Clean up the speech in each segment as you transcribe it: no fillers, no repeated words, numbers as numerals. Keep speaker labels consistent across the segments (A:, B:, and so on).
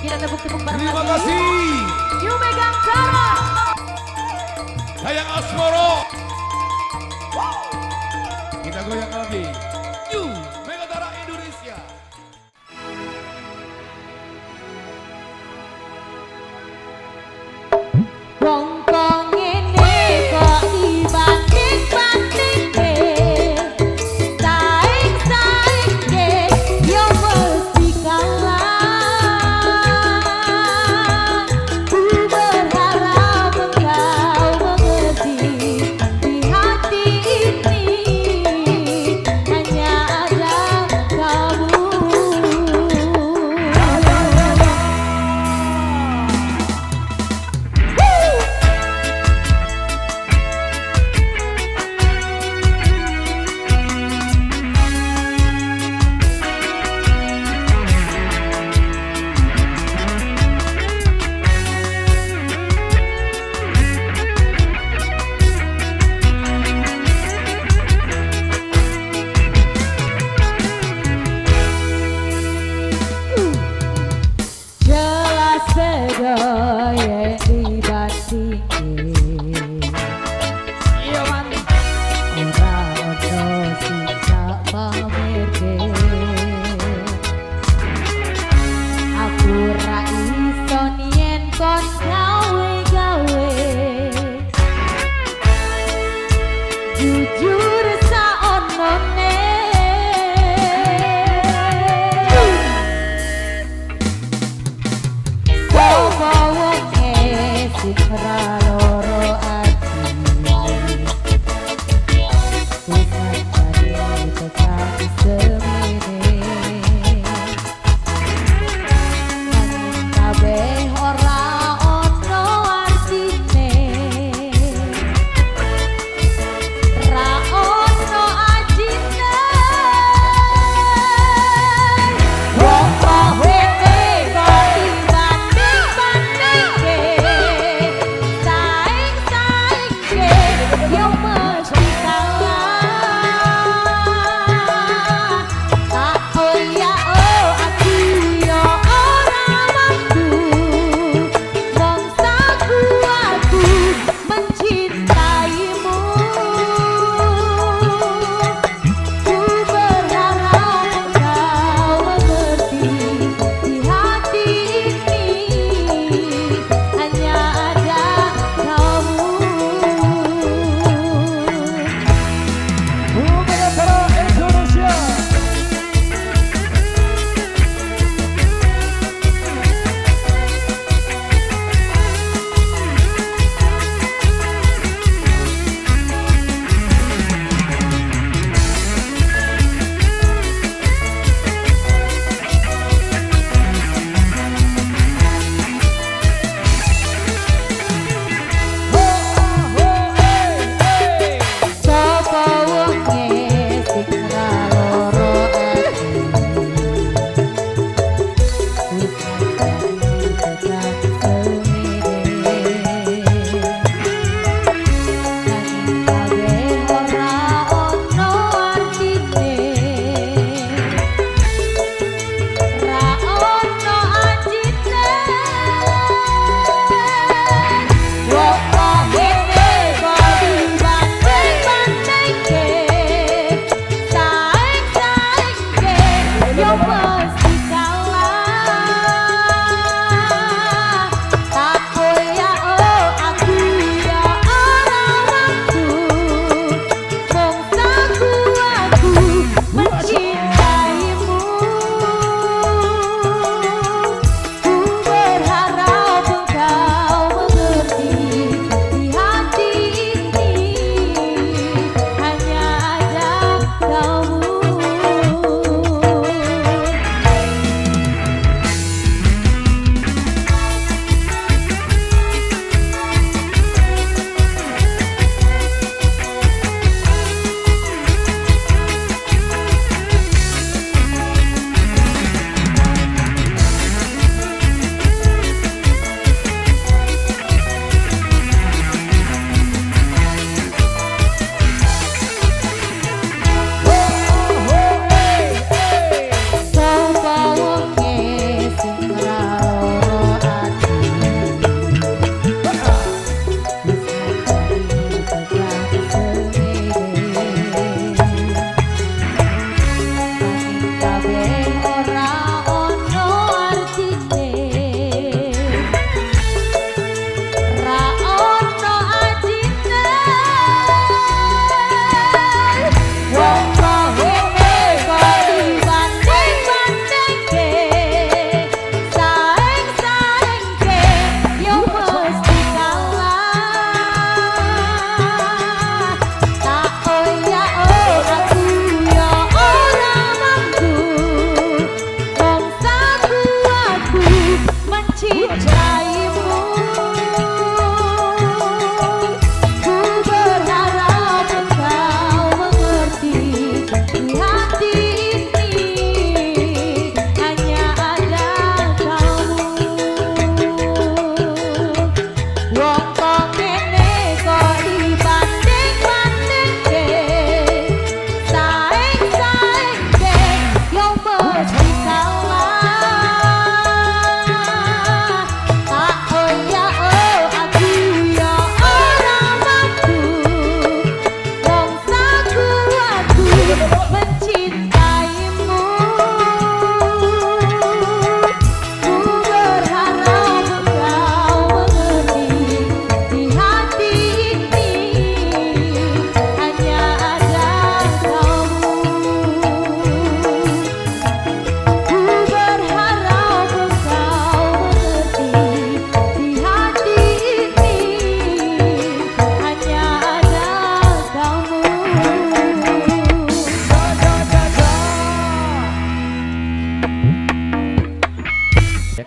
A: Kita tepuk-tepuk bareng
B: Terima
A: lagi.
B: Kasih.
A: New Megantara.
B: Dayang Asmoro. Kita goyang lagi. New Megantara Indonesia.
A: Wong kok ngene kok dibanding-bandingke, saing-saingke yo mesti kalah. Ku berharap engkau mengerti, di hati ini hanya ada kamu. Jelas beda yen dibandingke,
B: Iya man.
A: Ora ono sing tak pamerke. Aku ra iso yen kon gawe-gawe. Jujur saonone, sapa wonge sing ra loro ati? Wis ngajari tekan semene, nanging kabeh ora ono artine, ra ono ajine. Wong kok ngene kok dibanding-bandingke,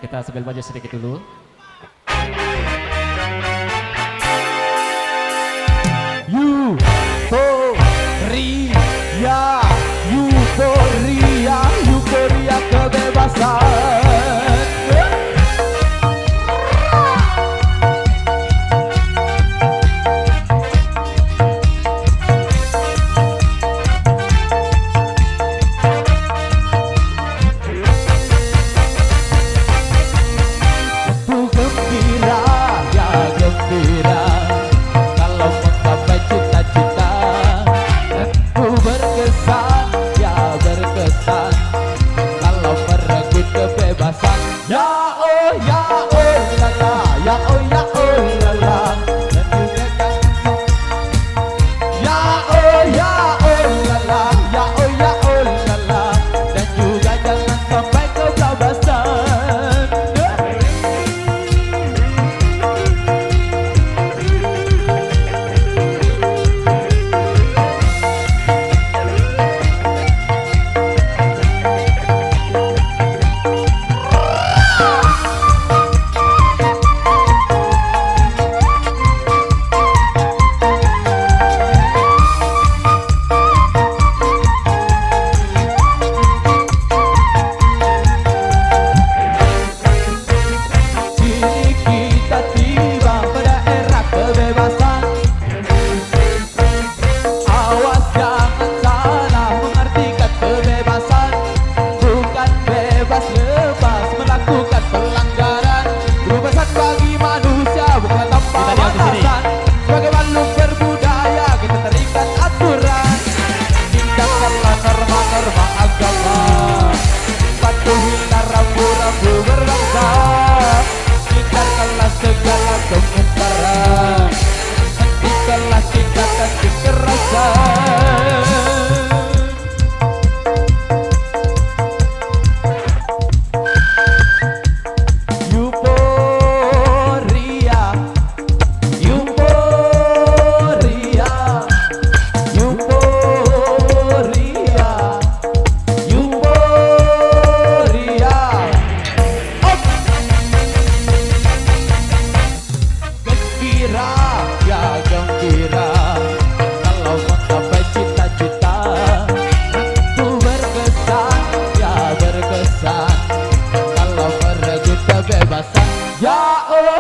C: Kita sambil maju sedikit dulu.
B: Euforia, euforia, euforia kebebasan. Ku gembira, ya gembira, kalau menggapai cita-cita. Dan ku berkesan, ya berkesan, kalau merenggut kebebasan. Ya oh la la, ya oh la la. Dan juga kan, ya oh la la, ya oh la la. Dan juga jangan sampai kebablasan. Kini kita tiba pada era kebebasan. Awas jangan salah mengartikan kebebasan. Bukan bebas lepas melakukan pelanggaran. Kebebasan bagi manusia bukan tanpa
C: Kita lihat di sini.
B: batasan. Sebagai makhluk berbudaya kita terikat aturan. Tinggalkanlah norma-norma agama, patuhilah rambu-rambu berbangsa. Hindarkanlah segala kemungkaran, hentikanlah tindakan kekerasan. Euforia, euforia, euforia, euforia. Up. Gembira, ya gembira, kalau menggapai cita-cita. Ku berkesan, ya berkesan, kalau merenggut kebebasan. Ya oh